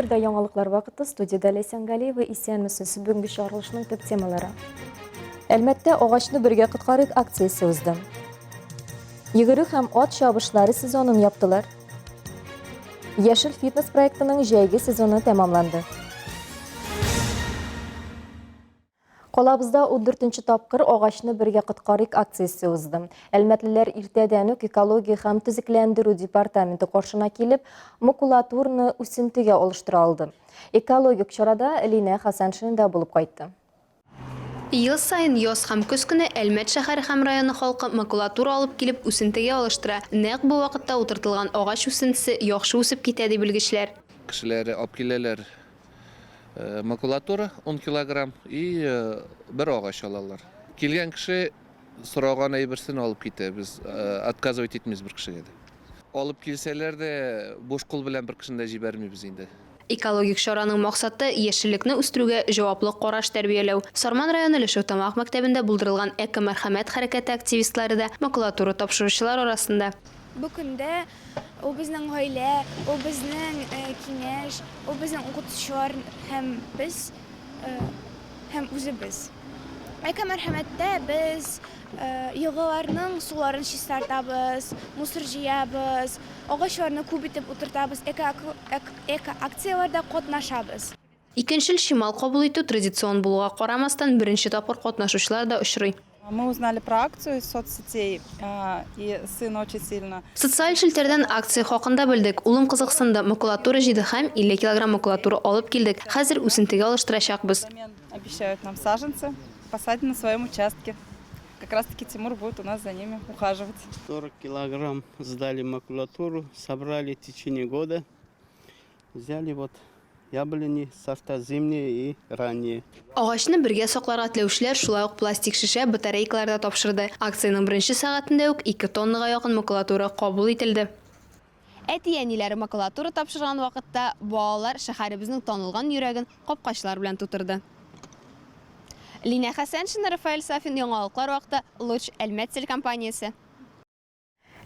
Эфирда яңалыклар вакыты, студиядә Ләйсән Галиева. Исәнмесез. Бүгенге чыгарылышның төп темалары. Әлмәттә агачны бергә коткарыйк акциясе узды. Йөгерү һәм ат чабышлары сезонын яптылар. Яшел фитнес проектының җәйге сезоны тәмамланды. Калабызда 14 тапкыр агачны бергә коткарыйк акциясе узды. Әлмәтлеләр иртәдән үк экология һәм төзекләндерү департаменты каршына килеп, макулатураны үсентегә алыштыра алды. Экологик чарада Линә Хәсәншина да булып кайтты. Ел саен яз һәм көз көне Әлмәт шәһәре һәм районы халкы макулатура алып килеп, үсентегә алыштыра. Нәкъ бу вакытта утыртылган агач үсентесе яхшы үсеп китә, ди белгечләр. Кешеләре алып киләләр Макулатура 10 килограмм и бер агач алалар. Килгән кеше сораган әйберсен алып китә. Без отказывать итмибез бер кешегә дә. Алып килсәләр дә, буш кул белән бер кешене дә җибәрмибез инде. Экологик чараның максаты, яшеллекне үстерүгә җаваплы караш тәрбияләү. Сарман районы Лешеутамак мәктәбендә булдырылган Эко-мәрхәмәт хәрәкәте активистлары да макулатура тапшыручылар арасында. Бу көндә ул безнең гаилә, ул безнең киңәш, ул безнең укытучылар һәм без һәм үзебез. Эко-мәрхәмәттә без елгаларның суларын чистартабыз, мусор җыябыз, агачларны күп итеп утыртабыз, эко-акцияләрдә катнашабыз. Икенчел чимал кабул итү традицион булуга карамастан, беренче тапкыр катнашучылар да очрый. Мы узнали про акцию из соцсетей, и сын очень сильно. Социаль челтәрдән акция хакында белдек. Улым кызыксынды, макулатура җыйды һәм 50 килограмм макулатура алып килдек. Хәзер үсентегә алыштырачакбыз. Обещают нам саженцы, посадим на своем участке. Как раз таки Тимур будет у нас за ними ухаживать. 40 килограмм сдали макулатуру, собрали в течение года. Взяли вот яблони, сорта зимние и ранние. Агачны бергә сакларга теләүчеләр шулай ук пластик шешә, батарейкалар да тапшырды. Акциянең беренче сәгатендә үк ике тоннага якын макулатура кабул ителде. Әти-әниләре макулатура тапшырган вакытта балалар шәһәребезнең танылган йөрәген капкачлар белән тутырды. Линә Хәсәншина, Рафаэль Сафин, Яңалыклар вакыты, Луч, Әлмәт телекомпаниясе.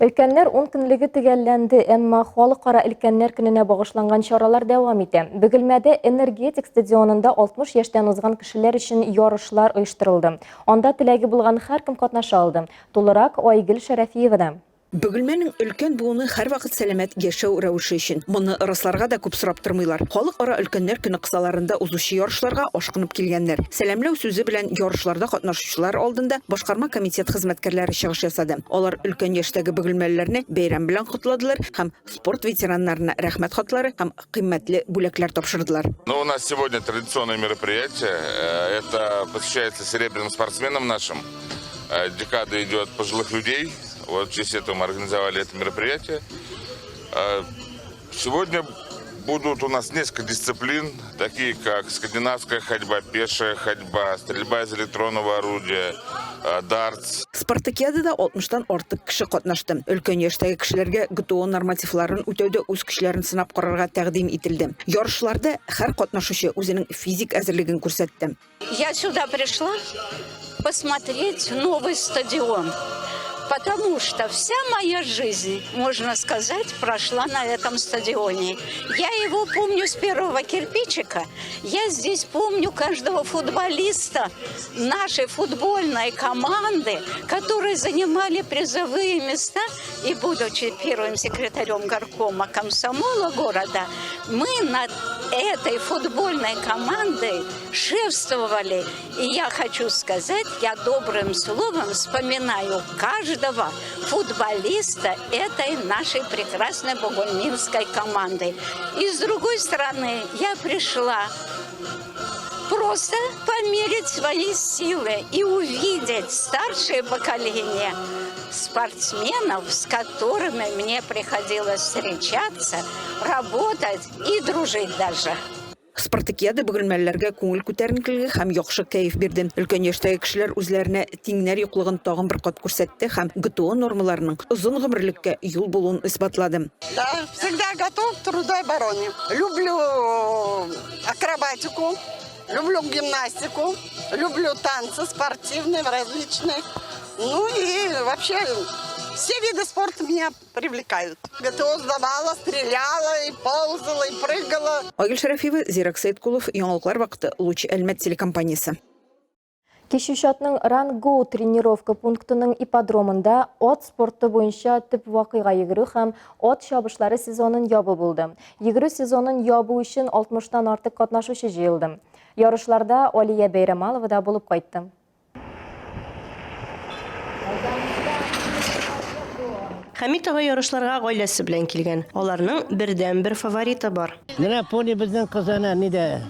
Өлкәннәр ун көнлеге төгәлләнде, әмма Халыкара өлкәннәр көненә багышланган чаралар дәвам итә. Бөгелмәдә Энергетик стадионында 60 яшьтән узган кешеләр өчен ярышлар оештырылды. Анда теләге булган һәркем катнаша алды. Тулырак Айгөл Шәрәфиевада. Бөгелмәнең өлкән буыны һәрвакыт сәламәт яшәү рәвеше өчен. Моны расларга да күп сорап тормыйлар. Халыкара өлкәннәр көне кысаларында узучы ярышларга ашкынып килгәннәр. Сәламләү сүзе белән ярышларда катнашучылар алдында башкарма комитет хезмәткәрләре чыгыш ясады. Алар өлкән яшьтәге бөгелмәлеләрне бәйрәм белән котладылар һәм спорт ветераннарына рәхмәт хатлары һәм кыйммәтле бүләкләр тапшырдылар. Ну, у нас сегодня традиционное мероприятие. Это посвящается серебряным спортсменам нашим. Декада идет пожилых людей. Вот в честь этого мы организовали это мероприятие. Сегодня будут у нас несколько дисциплин, такие как скандинавская ходьба, пешая ходьба, стрельба из электронного орудия, дартс. Спартакиадада 60-тан артык кеше катнашты. Өлкән яшьтәге кешеләргә ГТО нормативларын үтәүдә үз көчләрен сынап карарга тәкъдим ителде. Ярышларда һәр катнашучы үзенең физик әзерлеген күрсәтте. Я сюда пришла посмотреть новый стадион, потому что вся моя жизнь, можно сказать, прошла на этом стадионе. Я его помню с первого кирпичика, я здесь помню каждого футболиста нашей футбольной команды, которые занимали призовые места. И будучи первым секретарем горкома комсомола города, мы над этой футбольной командой шефствовали. И я хочу сказать, я добрым словом вспоминаю каждого футболиста этой нашей прекрасной бугульминской команды. И с другой стороны, я пришла просто померить свои силы и увидеть старшее поколение спортсменов, с которыми мне приходилось встречаться, работать и дружить даже. Спартакиада бөгелмәлеләргә күңел күтәренкелеге һәм яхшы кәеф бирде. Өлкән яшьтәге кешеләр үзләренә тиңнәр юклыгын тагын бер кат күрсәтте һәм ГТО нормаларының озын гомерлеккә юл булуын исбатлады. Да, всегда готов к труду и обороне. Люблю акробатику, люблю гимнастику, люблю танцы спортивные, различные. Ну и вообще Все виды спорта меня привлекают. ГТО сдавала, стреляла, и ползала, и прыгала. Айгөл Шәрәфиева, Зирәк Сәеткулов, Яңалыклар вакыты, Луч Әлмәт телекомпаниясе. Кичүчатның Run Go тренировка пунктының ипподромында ат спорты буенча төп вакыйга йөгерү һәм ат чабышлары сезонын ябу булды. Йөгерү сезонын ябу өчен 60 тан артык катнашучы җыелды. Ярышларда Алия Бәйрәмалова да булып кайтты. Хәмит ага ярышларга гаиләсе белән килгән. Аларның бердәнбер фавориты бар. Менә пони безнең кыз әнә нидә,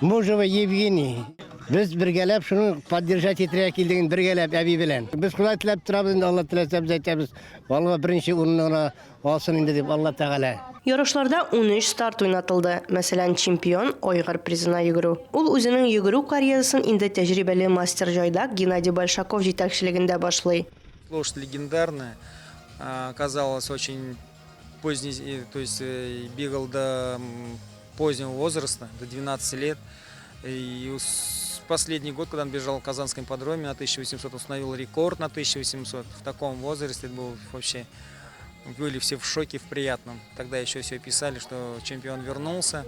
Мужева Евгений. Без бергәләп шуны поддержать итәргә килдек инде, бергәләп әби белән. Без шулай теләп торабыз инде, Алла теләсә, без әйтәбез, Алла беренче урынны гына алсын инде дип, Алла Тәгалә. Ярышларда 13 старт уйнатылды. Мәсәлән, чемпион айгыр призына йөгерү. Ул үзенең йөгерү карьерасын инде тәҗрибәле мастер-җайдак Геннадий Большаков җитәкчелегендә башлый. Лошадь легендарная, оказалась очень поздний, то есть бегал до позднего возраста, до 12 лет. И последний год, когда он бежал в Казанском ипподроме на 1800, установил рекорд на 1800. В таком возрасте это был вообще... Были все в шоке, в приятном. Тогда еще все писали, что чемпион вернулся.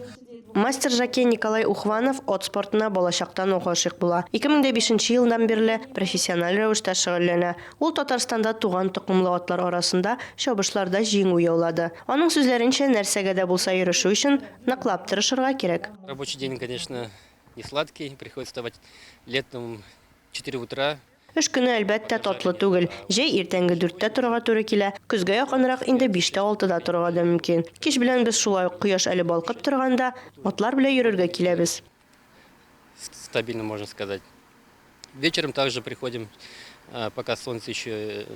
Мастер-жокей Николай Ухванов ат спортына балачактан ук гашыйк була. 2005 елдан бирле профессиональ рәвештә шөгыльләнә. Ул Татарстанда туган токымлы атлар арасында чабышларда җиңү яулады. Аның сүзләренчә, нәрсәгә дә булса ирешү өчен ныклап тырышырга кирәк. Рабочий день, конечно, не сладкий, приходится вставать летом в 4 утра. Эш көне, әлбәттә, татлы түгел. Җәй иртәнге дүрттә торырга туры килә, көзгә якынрак инде биштә-алтыда торырга да мөмкин. Кич белән без шулай ук кояш әле балкып торганда, атлар белән йөрергә киләбез. Стабильно, можно сказать. Вечером также приходим, пока солнце еще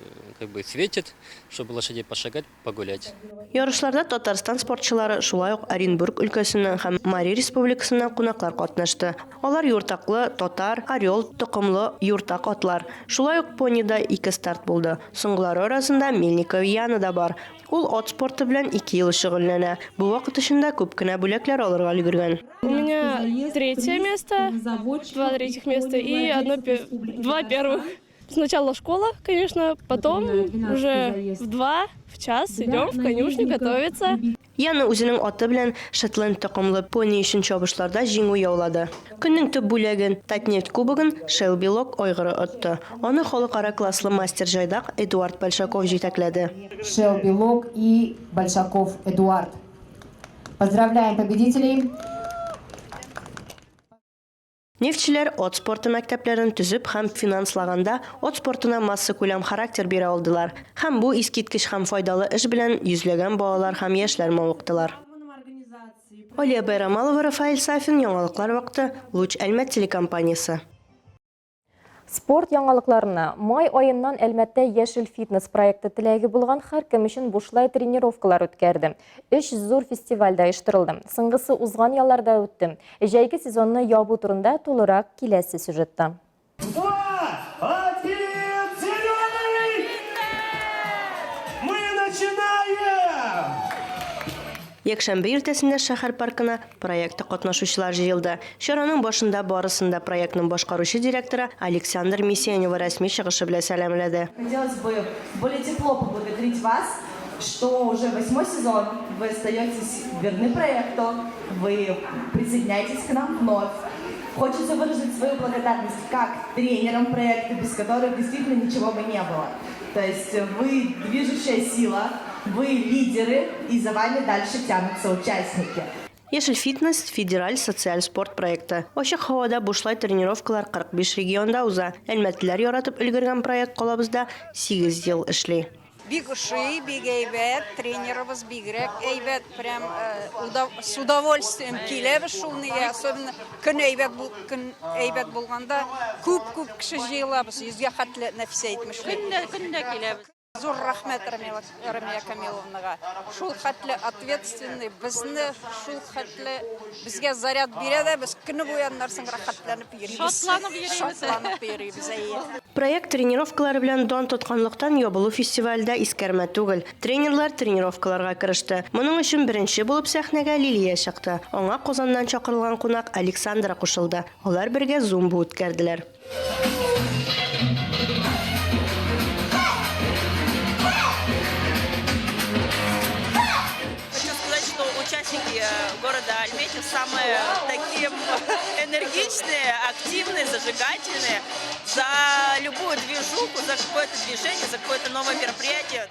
как бы светит, чтобы лошадей пошагать, погулять. Ярышларда Татарстан спортчылары, шулай ук Оренбург өлкәсеннән һәм Мари Республикасыннан кунаклар катнашты. Алар юртаклы, татар, орел токымлы юртак атлар. Шулай ук понида ике старт булды. Соңгылары арасында Мельникова Яна да бар. Ул ат спорты белән ике ел шөгыльләнә. Бу вакыт эчендә күп кенә бүләкләр алырга өлгергән. У меня третье место, два третьих места и одно, два первых. Сначала школа, конечно, потом уже в два, в час идем в конюшню готовиться. Яна үзенең аты белән Шетланд токымлы пони өчен чабышларда җиңү яулады. Көннең төп бүләген, Татнефть кубогын Шелби Лок айгыры отты. Аны халыкара класслы мастер-җайдак Эдуард Большаков җитәкләде. Шелби Лок и Большаков Эдуард. Поздравляем победителей! Нефтьчеләр ат спорты мәктәпләрен төзеп һәм финанслаганда ат спортына массакүләм характер бирә алдылар. Һәм бу искиткеч һәм файдалы эш белән йөзләгән балалар һәм яшьләр мавыктылар. Алия Байрамалова, Рафаэль Сафин, Яңалыклар вакыты, Луч Әлмәт телекомпаниясе. Спорт яңалыкларына. Май аеннан Әлмәттә Яшел фитнес проекты теләге булган һәркем өчен бушлай тренировкалар үткәрде. Өч зур фестиваль дә оештырылды. Соңгысы узган ялларда үтте. Җәйге сезонны ябу турында тулырак киләсе сюжетта. Два, один, зеленый! Мы начинаем! Якшәмбе иртәсендә шәһәр паркына проектта катнашучылар җыелды. Чараның башында барысын да проектның башкаручы директоры Александр Мисенева рәсми чыгышы белән сәламләде. Хотелось бы более тепло поблагодарить вас, что уже восьмой сезон вы остаетесь верны проекту, вы присоединяетесь к нам вновь. Хочется выразить свою благодарность как тренерам проекта, без которых действительно ничего бы не было. То есть вы движущая сила, вы лидеры, и за вами дальше тянутся участники. Яшел фитнес, федераль социаль спорт проекты. Ачык һавада бушлай тренировкалар 45 регионда уза. Әлмәтлеләр яратып өлгергән проект калабызда сигез ел эшли. Бик ошый, бик әйбәт, тренерыбыз бигрәк әйбәт, прям с удовольствием киләбез шул нигә, особенно көн әйбәт, көн әйбәт булганда күп-күп кеше җыелабыз, йөзгә хәтле Нәфисә әйтмешли. Көн дә, көн дә киләбез. Зур рәхмәт Рамия Камиловнага. Шул хәтле ответственный, безне шул хәтле безгә заряд бирә дә, без көне буе аннан соң рәхәтләнеп йөрибез. Шатланып йөрибез. Шатланып йөрибез, әйе. Проект тренировкалары белән дан тотканлыктан ябылу фестивале дә искәрмә түгел. Тренерлар тренировкаларга кереште. Моның өчен беренче булып сәхнәгә Лилия чыкты. Аңа Казаннан чакырылган кунак Александра кушылды. Алар бергә зумба үткәрделәр. города Альметьевск самые такие энергичные, активные, зажигательные. За любую движуху, за какое-то движение, за какое-то новое мероприятие.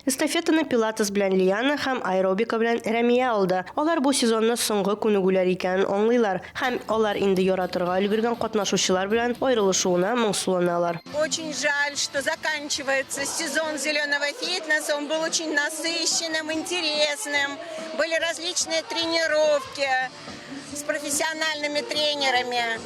Эстафетаны пилатес белән Лиана һәм аэробика белән Рәмия алды. Алар бу сезонны соңгы күнегүләр икәнен аңлыйлар һәм алар инде яратырга өлгергән катнашучылар белән аерылышуына моңсуланалар. Очень жаль, что заканчивается сезон зеленого фитнеса. Он был очень насыщенным, интересным. Были различные тренировки с профессиональными тренерами.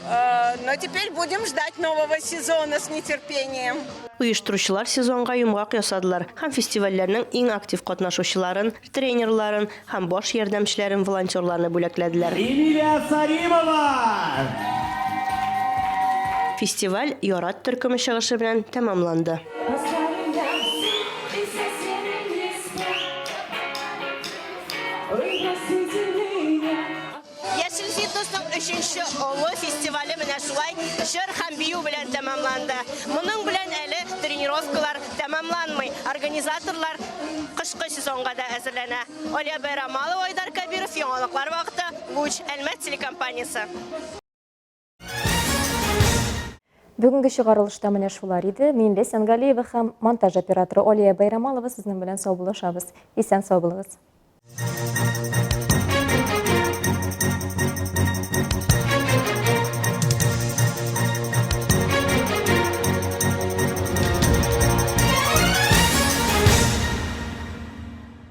Э, но теперь будем ждать нового сезона с нетерпением. Оештыручылар сезонга йомгак ясадылар һәм фестивальләрнең иң актив катнашучыларын, тренерларын һәм баш ярдәмчеләрен, волонтерларны бүләкләделәр. Эмилия Саримова! Фестиваль Ярат төркеме чыгышы белән тәмамланды. Яшел фитнесның өченче олы фестивале менә шулай җыр һәм бию белән тәмамланды. Моның белән әле тренировкалар тәмамланмый. Организаторлар кышкы сезонга да әзерләнә. Алия Байрамалова, Айдар Кәбиров, Яңалыклар вакыты, Луч, Әлмәт телекомпаниясе. Бүгенге чыгарылышта менә шулар иде. Мин Ләйсән Галиева һәм монтаж операторы Алия Байрамалова сезнең белән саубуллашабыз. Исән сау булыгыз.